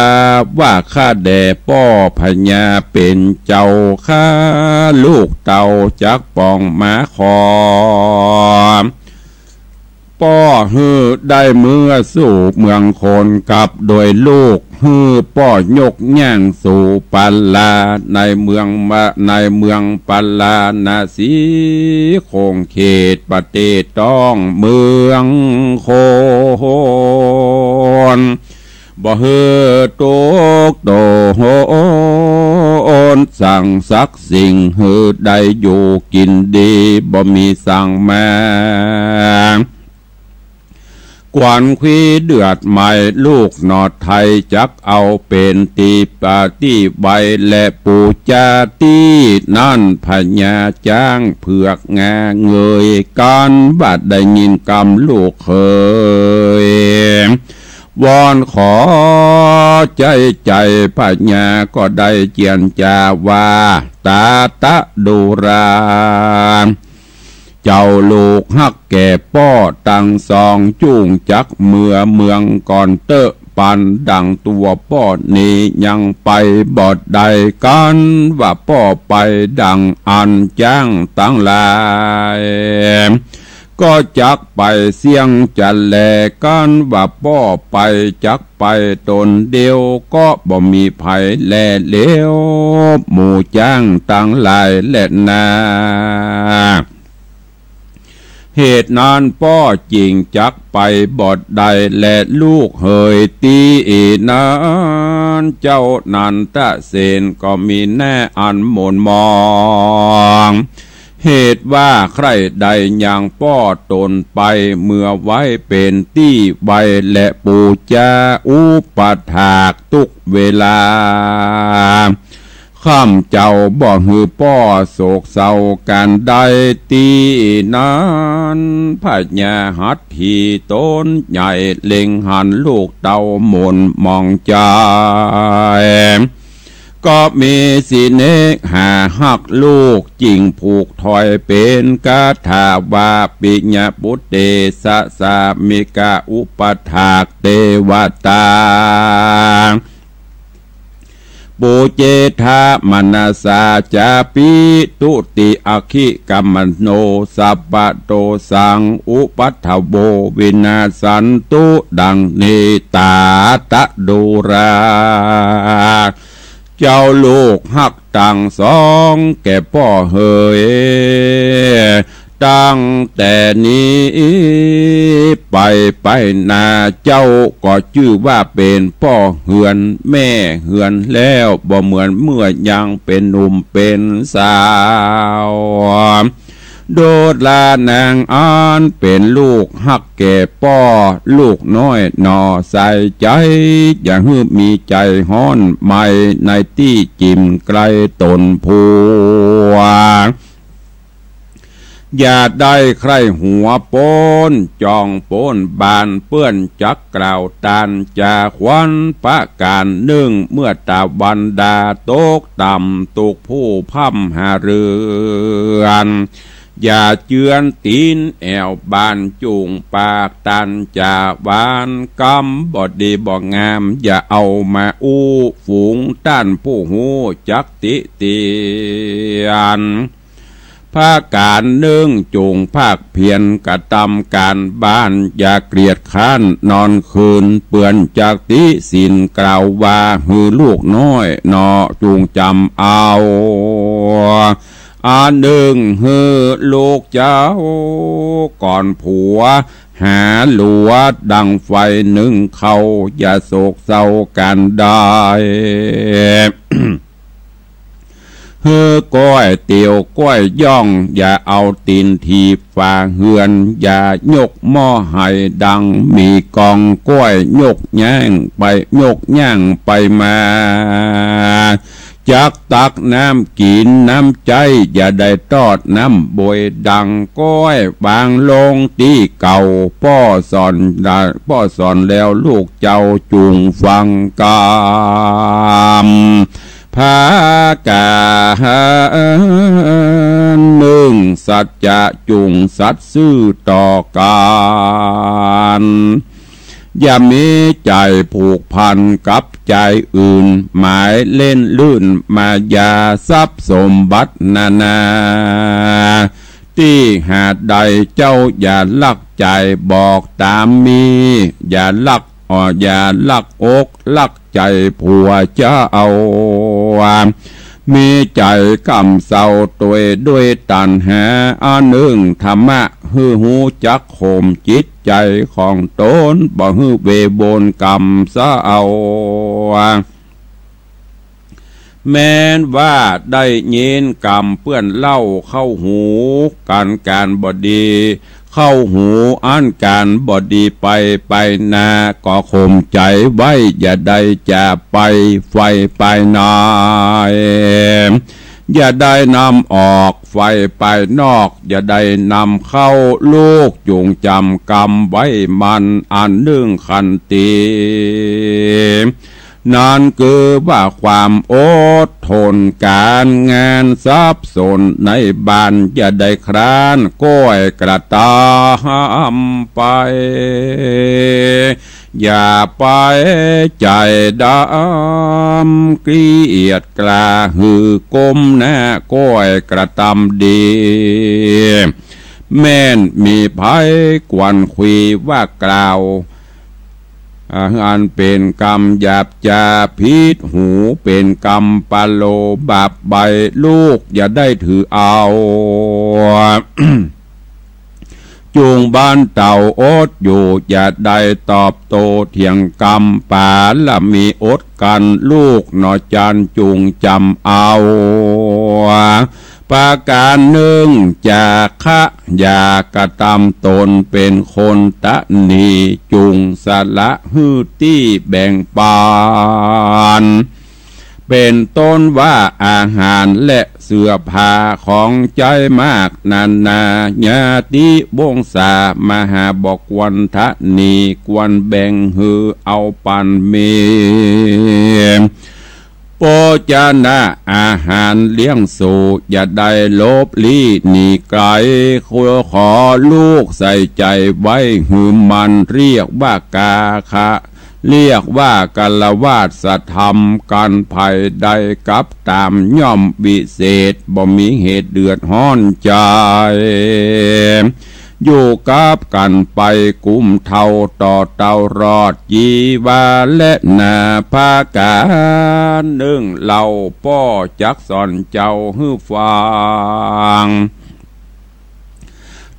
ว่าข้าแด่ป้อพญาเป๋นเจ้าข้า ลูกเต้าจักป๋องมาขอ ป้อหื้อได้เมือสู่เมืองคนกับโดยลูก หื้อป้อยกย่างสู่ปาลา ในเมืองมา ในเมืองปาลาณสี คงเขตประเทศต้องเมืองคน บ่หื้อตุ๊กข์โตนสังสักสิ่ง หื้อได้อยู่กิ๋นดี บ่มีสังมา กวนขวีเดือดไหม้ ลูกหนอไทยจักเอาเป๋นตี้ปาตี้ไว้ และปู๋จาตี้นั้น พญาจ๊างเผือกงาเงยกั๋น ว่าได้ยินกำลูกเขย วอนขอใจ๊ใจ๋ พญาก็ได้เจียรจาว่า ตาตะดูรา เจ้าลูกฮักแก่ป้อตังสอง จุ่งจักเมือเมืองก่อนเต๊อะ ปันดั่งตั๋วป้อนี้ยังไปบ่ได้ กั๋นว่าป้อไปดั่งอั้น จ๊างตังหลาย ก็จักไปเสี้ยงจะแล กั๋นว่าป้อไปจักไปตนเดียว ก็บ่มีใผแลเหลียว หมู่จ๊างตังหลายแลนา เหตุนั้นป้อจึงจักไปบ่ได้ และลูกเหยตี้นั้น เจ้านันทเสนก็มีแน่อันหม่นหมอง เหตุว่าใคร่ได้ยังป้อตนไป เมื่อไว้เป๋นตี้ไว้ และปู๋จาอุปถากทุกเวลา ข้ามเจ้าบ่หื้อป้อโศกเศร้ากั๋นได้ ตี้นั้นพญาหัตถีตนใหญ่ เล็งหันลูกเต้าหม่นหมองใจ๋ ก็มีสิเนหาฮักลูก จึงผูกถ้อยเป๋นคาถาว่า ปิยปุตเตสะ สามิกะอุปถากเตวตา ปูเจทะมนัสสาจาปิ ตุติอัคขิกมโน สัพพะโตสังอุปัฏฐโว วินาสสันตุ ดังนี้ ตาตะดูรา เจ้าลูกฮักตังสองแก่ป้อเหย ตั้งแต่นี้ไป ไปหน้าเจ้าก็จื้อว่าเป๋นป้อเฮือนแม่เฮือนแล้ว บ่เหมือนเมื่อยังเป๋นหนุ่มเป๋นสาว ดูราหนางอันเป๋นลูกฮักแก่ป้อ ลูกน้อยหน่อใส่ใจ๋ อย่าหื้อมีใจ๋ฮ้อนไหม้ในตี้จิ่มใก้ต๋นผัว อย่าได้ใคร่หัวป๊นจ่องป๊นบาน เปื้อนจักกล่าวตานจาขวัญประก๋านนึ่ง เมื่อตะวันดาตกต่ำ ตุ๊กผู้พร่ำหาเรือน อย่าเจื้อนตี๋นแอ่วบาน จุ่งปากตานจาหวาน กำบ่ดีบ่งาม อย่าเอามาอู้ฝูงต้านผู้ฮู้จักติเตียน ประก๋านนึ่ง จุ่งภาคเพียรกระตำก๋านบ้าน อย่าเกียจคร้านนอนคืน เปื้อนจักติศีลกล่าวว่า หื้อลูกน้อยหน่อจุ่งจ๋ำเอา อันนึ่ง หื้อลูกเจ้าก่อนผัว หาหลัวดังไฟนึ่งข้าว อย่าโศกเศร้ากั๋นได้ หื้อก้อยเตี๋ยวก้อยย่อง อย่าเอาตี๋นถีบฝาเฮือน อย่ายกหม้อไหดังมีกอง ก้อยยกย่างไป ยกย่างไปมา จักตักน้ำกิ๋นน้ำใจ๊ อย่าได้ตอดน้ำบวยดัง ก้อยวางลงตี้เก่า ป้อสอน ป้อสอนแล้วลูกเจ้าจุ่งฟังกำ ประก๋านนึ่ง สัจจะจุ่งสัตย์ซื่อต่อกั๋น อย่ามีใจ๋ผูกพันกับใจ๋อื่น หมายเล่นลื่นมายาทรัพย์สมบัตินานา ตี้หาดใดเจ้าอย่าลักใจ๋ บอกต๋ามมี อย่าลัก อ่อ อย่าลักอกลักใจ๋ผัวเจ้า มีใจ๋ก่ำเซาตวยด้วยตัณหา อันนึ่งธรรมะหื้อฮู้จักข่มจิตใจ๋ของต๋น บ่หื้อเวรบ่นก๋รรมเศร้า แม้นว่าได้ยินกำเปื้อนเล่าเข้าหู ก๋านก๋านบ่ดีเข้าหู อันก๋านบ่ดีไปไปหน้า ก็ข่มใจ๋ไว้ อย่าได้จะไปใฝ่ไปใน อย่าได้นำออกใฝ่ไปนอก อย่าได้นำเข้า ลูกจุ่งจ๋ำกำไว้มั่น อันนึ่งขันติ นั้นคือว่าความอดทน ก๋านงานทรัพย์สนในบ้าน อย่าได้คร้านก้อยกระตำไป อย่าไปใจ๋ดำเกลียดกล้า หื้อก้มหน้าก้อยกระตำดี แม้นมีใผกวนคุยว่ากล่าว อ่า อันเป๋นกำหยาบจ๊าผิดหู เป๋นกำปะโลบาปใบ้ ลูกอย่าได้ถือเอา จุ่งบันเต๋าอดอยู่ อย่าได้ตอบโต้เถียงกำ ปาละมีอดกลั้น ลูกหนอจานจุ่งจ๋ำเอา ประก๋านนึ่ง จาคะ อย่ากระตำต๋นเป๋นคนตะหนี จุ่งสละหื้อตี้แบ่งปัน เป๋นต้นว่าอาหารและเสื้อผ้าของใจ๊มากนานา ญาติวงศามาหา บ่ควรตะหนี ควรแบ่งหื้อเอาปันมี โภชนะอาหารเลี้ยงสู่ อย่าได้หลบลี้หนีไก๋ ขอ ขอลูกใส่ใจ๋ไว้หื้อมั่น เรียกว่ากาคะ เรียกว่ากัลวาสธรรม กันภัยได้กับต๋ามย่อมวิเศษ บ่มีเหตุเดือดฮ้อนใจ๋ อยู่กับกั๋นไปกุมเฒ่าต่อเต้ารอดจีวา และนาประก๋านนึ่งเล่า ป้อจักสอนเจ้าหื้อฟัง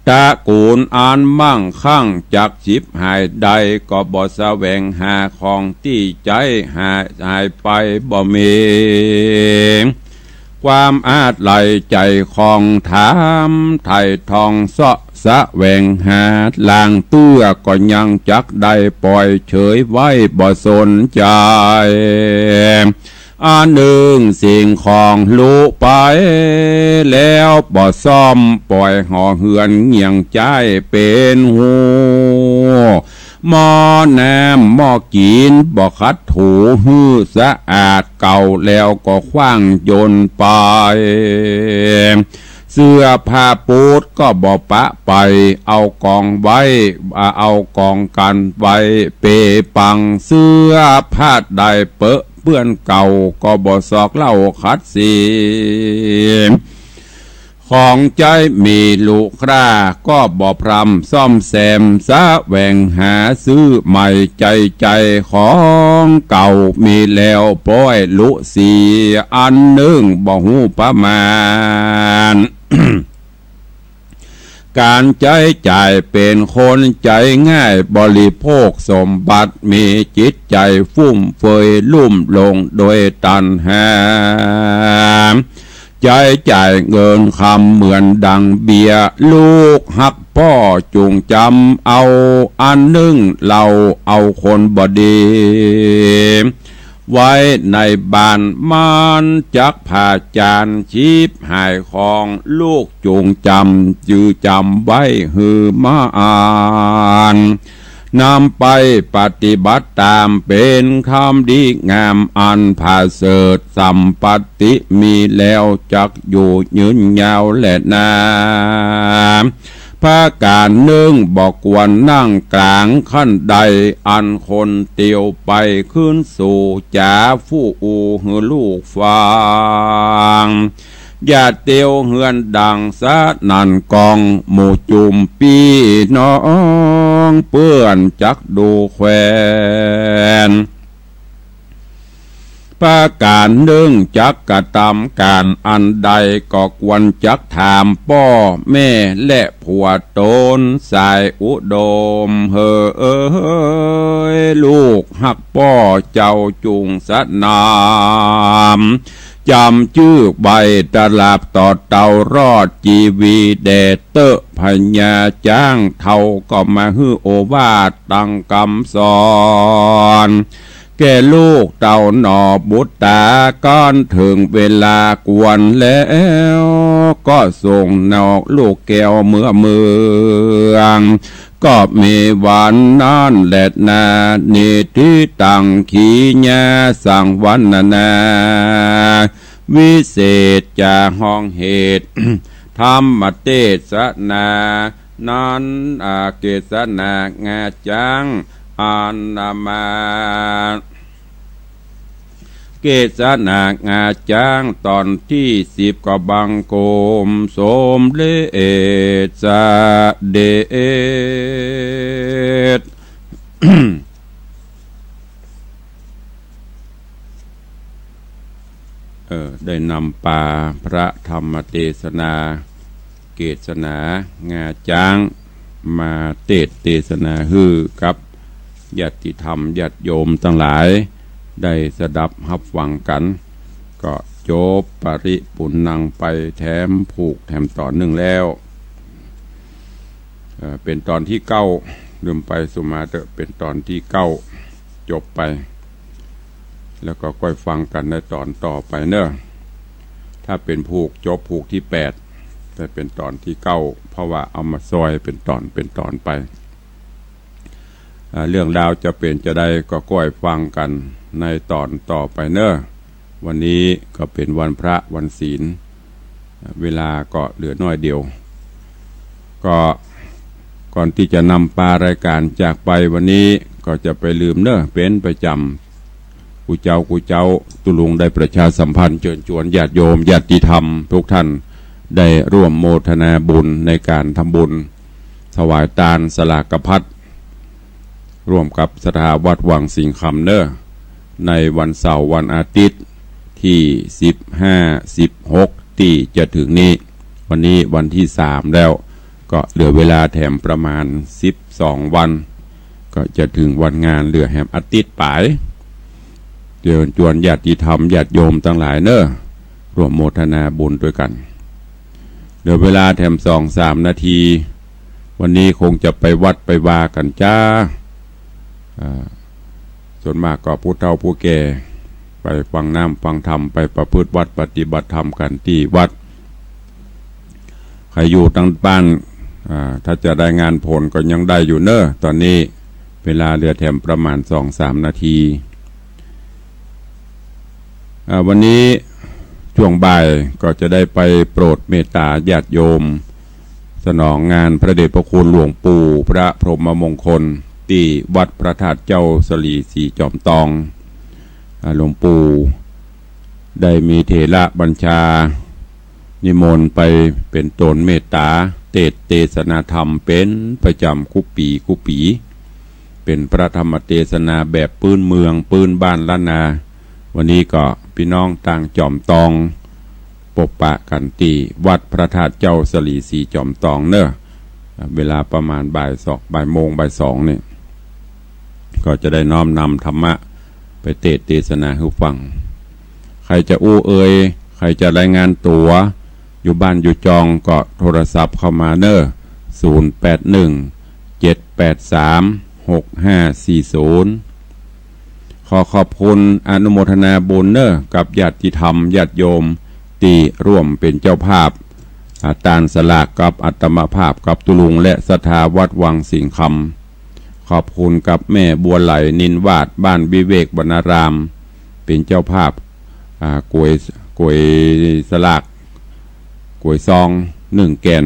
ตระกูลอันมั่งคั่งจักฉิบหายได้ ก็บ่แสวงหาของตี้ใจ๊หาย หายไปบ่มี ความอาลัยใจ๋ของถามไถ่ทองเซาะแสวงหา ลางเตื้อก็ยังจักได้ ป่อยเฉยไว้บ่สนใจ๋ อันนึ่งสิ่งของลุไปแล้วบ่ซ่อม ป่อยหอเฮือนเงี่ยงใจ๊เป๋นฮู หม้อน้ำหม้อกิ๋นบ่ขัดถูหื้อสะอาด เก่าแล้วก็ขว้างโยนไป เสื้อผ้าปูดก็บ่ปะไป เอาก๋องไว้ เอาก๋องกั๋นไว้เปปัง เสื้อผ้าได้เปอะเปื้อนเก่า ก็บ่ซอกเล่าขัดสี ของใจ๊มีลุครา ก็บ่พร่ำซ่อมแซม แสวงหาซื้อใหม่ ใจ๋ใจ๋ของเก่ามีแล้วป้อยลุเสีย อันนึ่งบ่ฮู้ประมาณ ก๋านใจ๊จ่ายเป๋นคนใจ๋ง่าย บริโภคสมบัติมีจิตใจ๋ฟุ่มเฟือยลุ่มหลงโดยตัณหา ใจ๊จ่ายเงินคำเหมือนดังเบี้ย ลูกฮักป้อจุ่งจ๋ำเอา อันนึ่งเล่าเอาคนบ่ดี ไว้ในบ้านมันจักผาจารย์ ฉิบหายของลูกจุ่งจ๋ำ จื้อจ๋ำไว้หื้อมาน นำไปปฏิบัติต๋าม เป๋นคำดีงามอันผะเสริฐ สัมปัตติมีแล้วจักอยู่ยืนยาวแลนา ประก๋านนึ่ง บ่ควรนั่งก๋างขั้นใด อันคนเตียวไปขึ้นสูง จ๋าฟู่อู้หื้อลูกฟัง อย่าเตียวเฮือนดังสะนั่นก้อง หมู่จุมปี้น้องเปื้อนจักดูแควน ประก๋านนึ่ง จักกระตำก๋านอันใด ก็ควรจักถามป้อแม่และผัวต๋น สายอุดม เฮอเอย ลูกฮักป้อเจ้าจุ่งสนาม จ๋ำจื้อใบตะหลาบต่อเตารอดจีวีแด่เต๊อะ พญาจ๊างเฒ่าก็มาหื้อโอวาทตังกำสอน แก่ลูกเต้าหน่อบุตรต๋า ก้อนเถิงเวลาควรแล้ว ก็ส่งนอกลูกแก้วเมือเมือง ก็มีวันนั้นแลนา นิธิตังขีญาสังวรรณนา วิเศษจะฮ้องเหตุ ธรรมเตสนา นั้น อา เกสนางาจ๊าง อันนามา เกสนางาจ๊าง ต๋อนตี้สิบ ก็บังคมสมเด็จเสด็จ เออ ได้นำปาพระธรรมเตสนา เกสนางาจ๊าง มาเตสน์เตสนาหื้อกับญาติธรรมญาติโยมตังหลาย ได้สดับฮับฟังกั๋น ก็จบปริปุณณังไปแถมผูกแถมต๋อนนึ่งแล้ว เอ่อ เป๋นต๋อนตี้เก้า ลืมไปสุมาเต๊อะ เป๋นต๋อนตี้เก้า จบไป แล้วก็ก้อยฟังกั๋นในต๋อนต่อไปเนาะ ถ้าเป๋นผูกจบผูกตี้แปด แต่เป๋นต๋อนตี้เก้า เพราะว่าเอามาซอยเป๋นต๋อนเป๋นต๋อนไป อ่า เรื่องราวจะเป๋นจาใดก็ก้อยฟังกั๋นในต๋อนต่อไปเนาะ วันนี้ก็เป๋นวันพระวันศีล เวลาก็เหลือน้อยเดียว ก็ก่อนตี้จะนำปารายก๋านจากไปวันนี้ ก็จะไปลืมเนาะ เป๋นประจ๋ำ กู้เจ๊ากู้เจ๊า ตุ๊ลุงได้ประชาสัมพันธ์เจิญจวนญาติโยมญาติธรรมทุกท่าน ได้ร่วมโมทนาบุญในก๋านทำบุญถวายตานสลากพัด ร่วมกับศรัทธาวัดวังสิงห์คำเนาะ ในวันเสาร์วันอาทิตย์ตี้สิบห้า สิบหกตี้จะเถิงนี้ วันนี้วันตี้สามแล้ว ก็เหลือเวลาแถมประมาณสิบสองวัน ก็จะเถิงวันงานเหลือแหมอาทิตย์ป๋าย เจิญจวนญาติธรรมญาติโยมตังหลายเนาะ ร่วมโมทนาบุญตวยกั๋น เหลือเวลาแถมสองสามนาที วันนี้คงจะไปวัดไปวากั๋นจ้า อ่า ส่วนมากก็ผู้เฒ่าผู้แก่ ไปฟังน้ำฟังธรรม ไปประพฤติวัตรปฏิบัติธรรมกั๋นตี้วัด ใผอยู่ตางบ้าน อ่า ถ้าจะรายงานผลก็ยังได้อยู่เนาะ ต๋อนนี้เวลาเหลือแถมประมาณสองสามนาที อ่า วันนี้ช่วงบ่ายก็จะได้ไปโปรดเมตต๋าญาติโยม สนองงานพระเดชพระคุณหลวงปู่พระพรหมมงคล ตี้วัดพระธาตุเจ้าสะหลีสีจอมตอง อ่า หลวงปู่ได้มีเถระบัญชานิมนต์ไปเป๋นตนเมตต๋าเตสน์เตสนาธรรมเป๋นประจ๋ำกู้ปี๋กู้ปี๋ เป๋นพระธรรมเตสนาแบบปื้นเมืองปื้นบ้านล้านนา วันนี้ก็ปี้น้องตางจอมตอง ปบปะกั๋นตี้วัดพระธาตุเจ้าสะหลีสีจอมตองเนาะ เวลาประมาณบ่ายสอง บ่ายโมง บ่ายสองนี่ ก็จะได้น้อมนำธรรมะไปเตสน์เตสนาหื้อฟัง ใผจะอู้เอ่ย ใผจะรายงานตั๋ว อยู่บ้านอยู่จองก็โทรศัพท์เข้ามาเนาะ ศูนย์แปดหนึ่ง เจ็ดแปดสาม หกห้าสี่ศูนย์ ขอขอบคุณอนุโมทนาบุญเนาะ กับญาติธรรมญาติโยมตี้ร่วมเป๋นเจ้าภาพ อ่า ตานสลากกับอาตมาภาพกับตุ๊ลุงและศรัทธาวัดวังสิงห์คำ ขอบคุณกับแม่บัวไหล นินวาด บ้านวิเวกวรรณาราม เป๋นเจ้าภาพ อ่า ก๋วย ก๋วยสลาก ก๋วยซอง นึ่งแก่น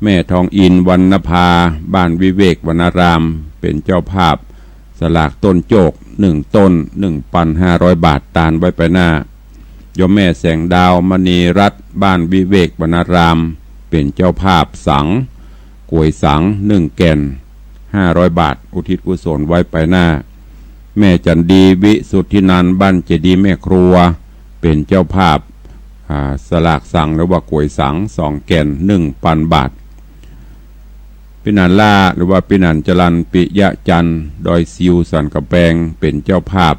แม่ทองอิน วรรณภา บ้านวิเวกวรรณาราม เป๋นเจ้าภาพสลากต้นโจก นึ่งต้น นึ่งปันห้าร้อยบาท ตานไว้ไปหน้า โยมแม่แสงดาว มณีรัตน์ บ้านวิเวกวรรณาราม เป๋นเจ้าภาพสัง ก๋วยสัง นึ่งแก่น ห้าร้อยบาท อุทิศกุศลไว้ไปหน้า แม่จันดี วิสุทธินันท์ บ้านเจดีย์แม่ครัว เป๋นเจ้าภาพ อ่า สลากสังหรือว่าก๋วยสัง สองแก่น นึ่งปันบาท ปี้หนานล่า หรือว่าปี้หนานจรัญ ปิยะจันทร์ ดอยซิว สันกำแปง เป๋นเจ้าภาพ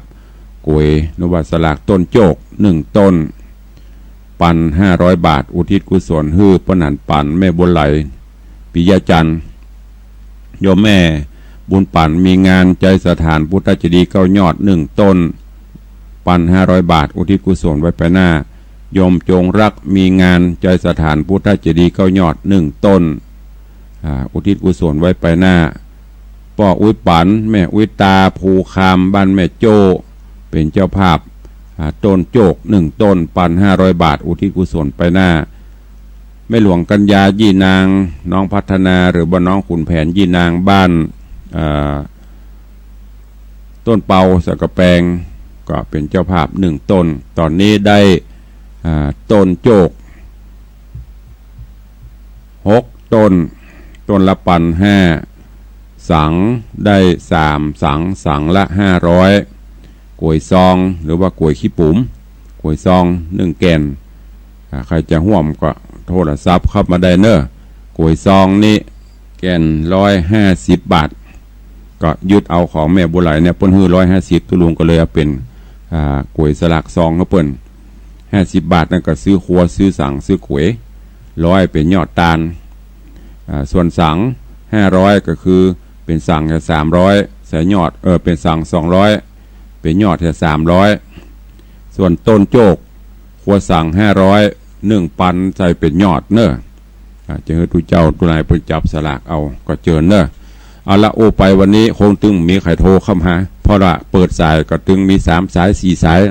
ก๋วยหรือว่าสลากต้นโจก นึ่งต้น ปันห้าร้อยบาท อุทิศกุศลหื้อป้อหนานปัน แม่บัวไหล ปิยะจันทร์ โยมแม่บุญปัน มีงานไจสถานพุทธเจดีย์เก้ายอด นึ่งต้น ปันห้าร้อยบาท อุทิศกุศลไว้ไปหน้า โยมจงรัก มีงานไจสถานพุทธเจดีย์เก้ายอด นึ่งต้น อ่า อุทิศกุศลไว้ไปหน้า ป้ออุ๊ยปัน แม่อุ๊ยตา ภูคาม บ้านแม่โจ้ เป๋นเจ้าภาพ อ่า ต้นโจก นึ่งต้น ปันห้าร้อยบาท อุทิศกุศลไปหน้า แม่หลวงกัญญา ยี่นาง น้องพัฒนา หรือว่าน้องขุนแผน ยี่นาง บ้าน อ่า ต้นเปา สันกำแปง ก็เป๋นเจ้าภาพ นึ่งต้น ต๋อนนี้ได้ อ่า ต้นโจก หกต้น ต้นละปันห้า สังได้สามสัง สังละห้าร้อย ก๋วยซอง หรือว่าก๋วยขี้ปุ๋ม ก๋วยซอง นึ่งแก่น อ่า ใผจะฮ่วมก็โทรศัพท์เข้ามาได้เน่อ ก๋วยซองนี้แก่นร้อยห้าสิบบาท ก็ยึดเอาของแม่บัวไหลเนี่ย เปิ้นหื้อร้อยห้าสิบ ตุ๊ลุงก็เลยเอาเป๋น อ่า ก๋วยสลากซองหื้อเปิ้น ห้าสิบบาทนั้นก็ซื้อครัว ซื้อสัง ซื้อก๋วย ร้อยเป๋นยอดตาน อ่า ส่วนสังห้าร้อยก็คือเป๋นสังแค่สามร้อย ใส่ยอด เออ เป๋นสังสองร้อย เป๋นยอดแค่สามร้อย ส่วนต้นโจก ครัวสังห้าร้อย นึ่งปัน ใส่เป๋นยอดเน่อ อ่า จะหื้อตุ๊เจ้าตุ๊นายเปิ้นจับสลากเอา ก็เจิญเน่อ เอาละ อู้ไปวันนี้คงตึงมีใผโทรเข้ามา เพราะว่าเปิดสายก็ตึงมีสามสายสี่สาย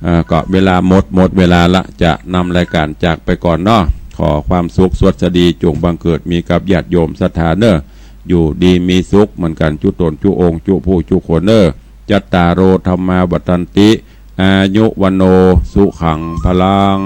เอ่อ ก็เวลาหมด หมดเวลาละ จะนำรายการจากไปก่อนเนาะ ขอความสุขสวัสดีจงบังเกิดมีกับญาติโยมศรัทธาเน่อ อยู่ดีมีสุขเหมือนกัน จุ๊ต๋นจุ๊องค์จุ๊ผู้จุ๊คนเน่อ จัตตาโร ธัมมา วัฑฒันติ อายุ วัณโณ สุขัง พลัง